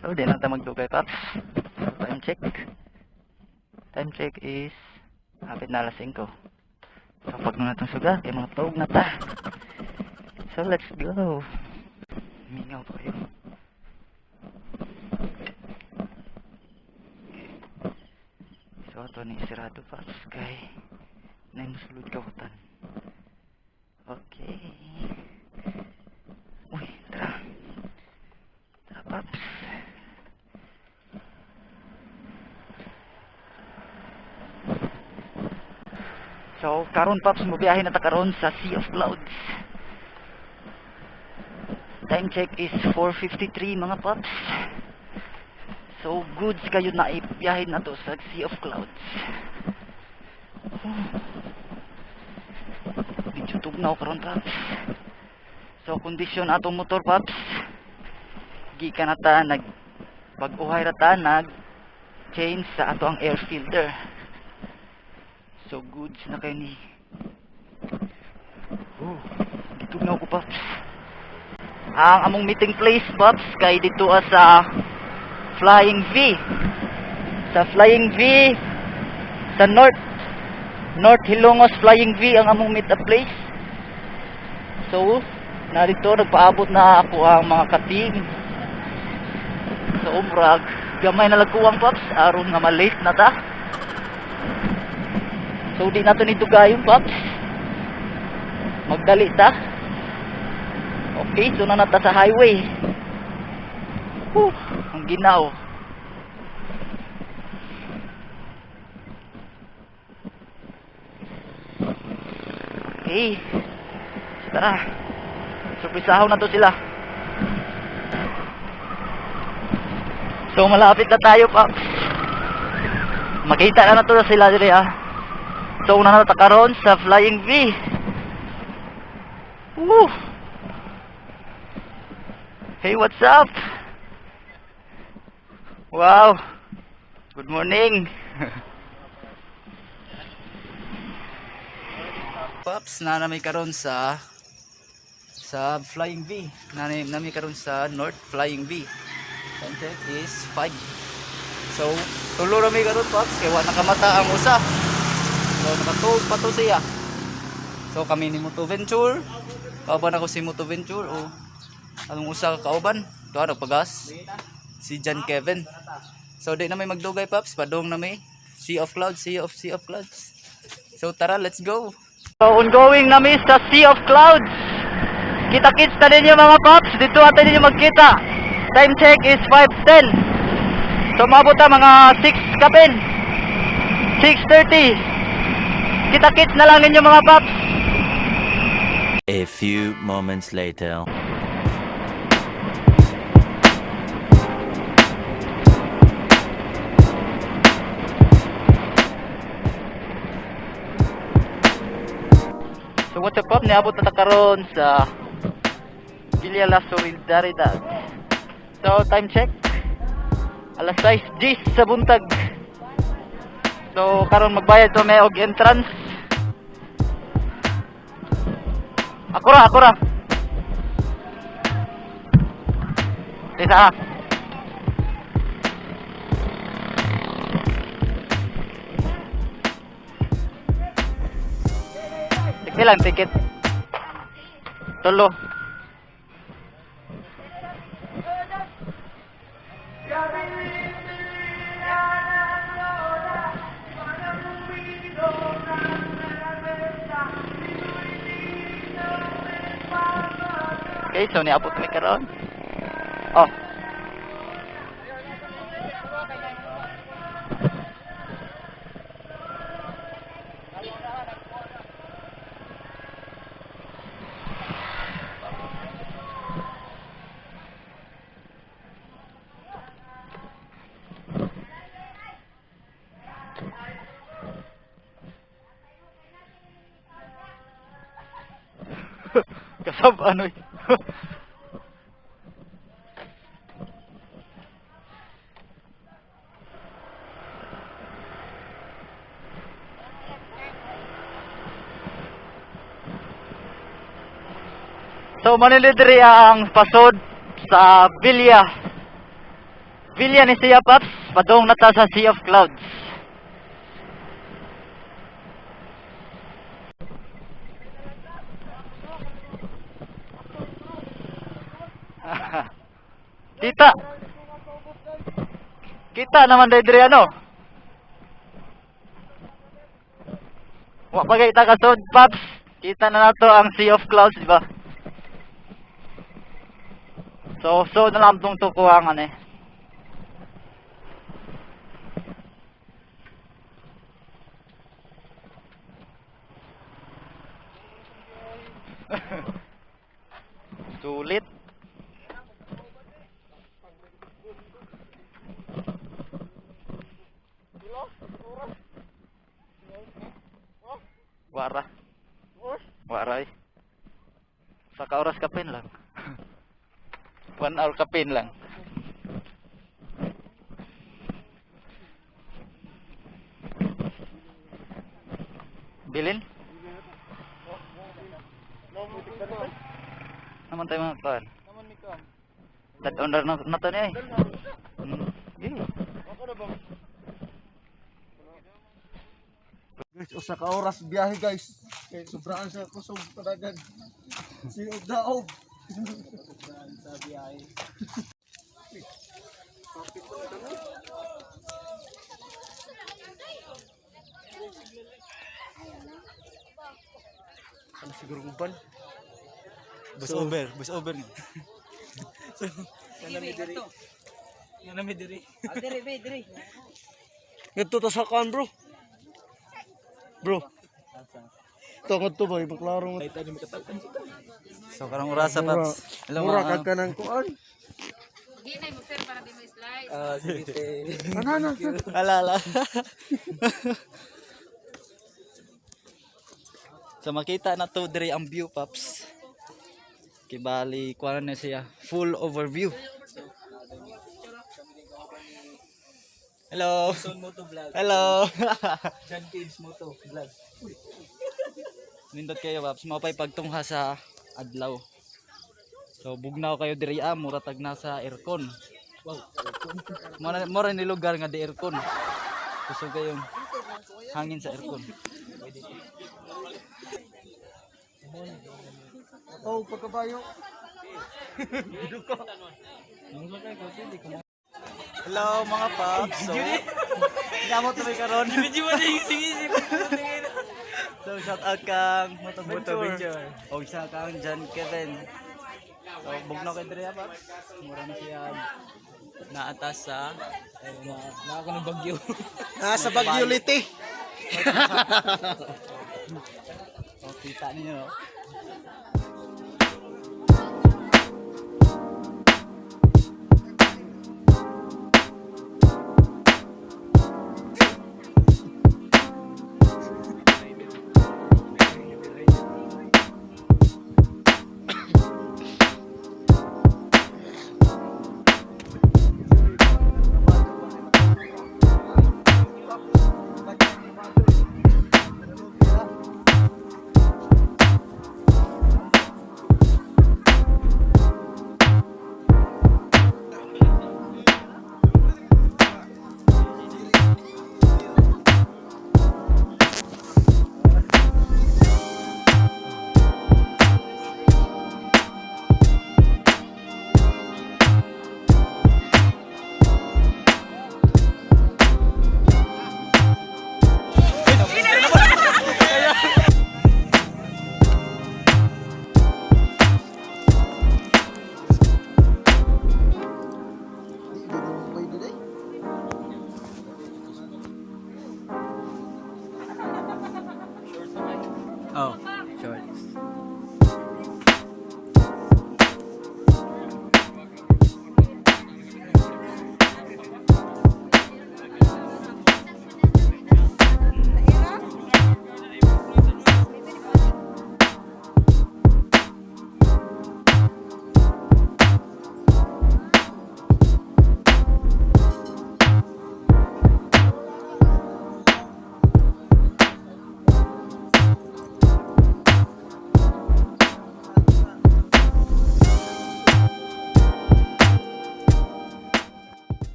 So di na ta magdugay, paps. So, time check. Time check is hapit na alas 5. So pag na natong suga kay mga tuog na ta. So let's go. Mingaw pa kayo. So ato ni sirado, paps, kay nay musulod kawatan. Okay. Uy, tara. Tara, paps. So karon, paps, mobiyahe na ta karon sa Sea of Clouds. Time check is 4:53, mga paps. So goods kayo na ibiyahe na to sa Sea of Clouds. Oh. Medyo tugnaw karon, paps. So kondisyon atong motor, paps. Gikan na ta nag pag-uhay ra ta nag change sa ato ang air filter. So goods na kayo ni. Oh, gitugnaw ko, paps. Ang among meeting place, paps, kay dito sa Flying V. Sa Flying V sa North Hilongos Flying V ang among meet up place. So, narito nagpaabot na ako ang mga kating. So, murag gamay na lagkuwang, paps, aron nga ma-late na ta. So di nato ni dugayon, paps. Magdali ta. Okay, so na ta sa highway. Whew, ang ginaw. Okay. So, tara. Surprisahaw na to sila. So malapit na tayo, paps. Makita na to sila dire ah. So una na ta karon sa Flying V. Woo! Hey, what's up? Wow. Good morning. Paps, na nami karon sa Flying V. Nami nami karon sa North Flying V. Time check is 5. So, tulo ra mi karon, paps, kay wa nakamata ang usa. So, nakatuog pa to siya. So, kami ni Moto Venture. Kauban ako si Moto Venture o anong usa ka kauban. Tuwa nagpagas. Si John Kevin. So, di na may magdugay, paps. Padong na may Sea of Clouds, Sea of Clouds. So, tara, let's go. So, ongoing na mi sa Sea of Clouds. Kita-kits na ninyo, mga paps. Dito ata ninyo magkita. Time check is 5:10. So, mabot ta mga 6 kapin. 6:30. Kita-kits na lang ninyo, mga paps. A few moments later. So what's up, pop? Niabot na ta karon sa Villa La Solidaridad. So time check alas 6:10 sa buntag. So karon magbayad to may og entrance. Ako ra, ako ra. Isa ah. Ticket lang, ticket. Tulo. Okay, so niabot mi karon. Oh. Kasab ano eh. So manili diri ang pasod sa Villa. Villa ni siya, Paps. Padong na ta sa Sea of Clouds. Kita. Kita naman day diri ano. Wa pa kay ta kasod, Paps. Kita na nato ang Sea of Clouds, di ba? So na lang tong tukuhangan eh. Sulit. Wara. Wara eh. Sa ka oras kapin lang. 1 hour kapin lang. Bilin? Naman tayo mga kuan. That owner na to niya eh. Yeah. Guys, usa ka oras biyahe, guys. Kay sobraan sa kusog padagan. Siog daog. Sobraan sa biyahe. Ano siguro uban? Bus over, bus over ni. Ngadto ta sa kan, bro. Bro. To ngadto ba ibang klaro nga. So karong orasa, Paps. Hello Mura mga kag kanang kuan. Ginay mo sir para di mo slice. Ana na. Ala, ala. So makita na to diri ang view, Paps. Kibali kuan na siya, full overview. Hello. Hello. John Cage Moto Vlog. Nindot kayo, Paps. Mao pay pagtungha sa adlaw. So bugnaw kayo diri ah, mura tag nasa aircon. Wow. Mora mora ni lugar nga di aircon. Kusog kayong hangin sa aircon. Oh, pagkabayo. Hello mga paps. So, Inamot na may karon. So shout out kang Moto Venture. O isa kang John Kevin. So bugnaw kay diri ah, paps. Mura na siya naatas sa Ay, na, na ako ng bagyo. Nasa Baguio Leyte. So kita ninyo no.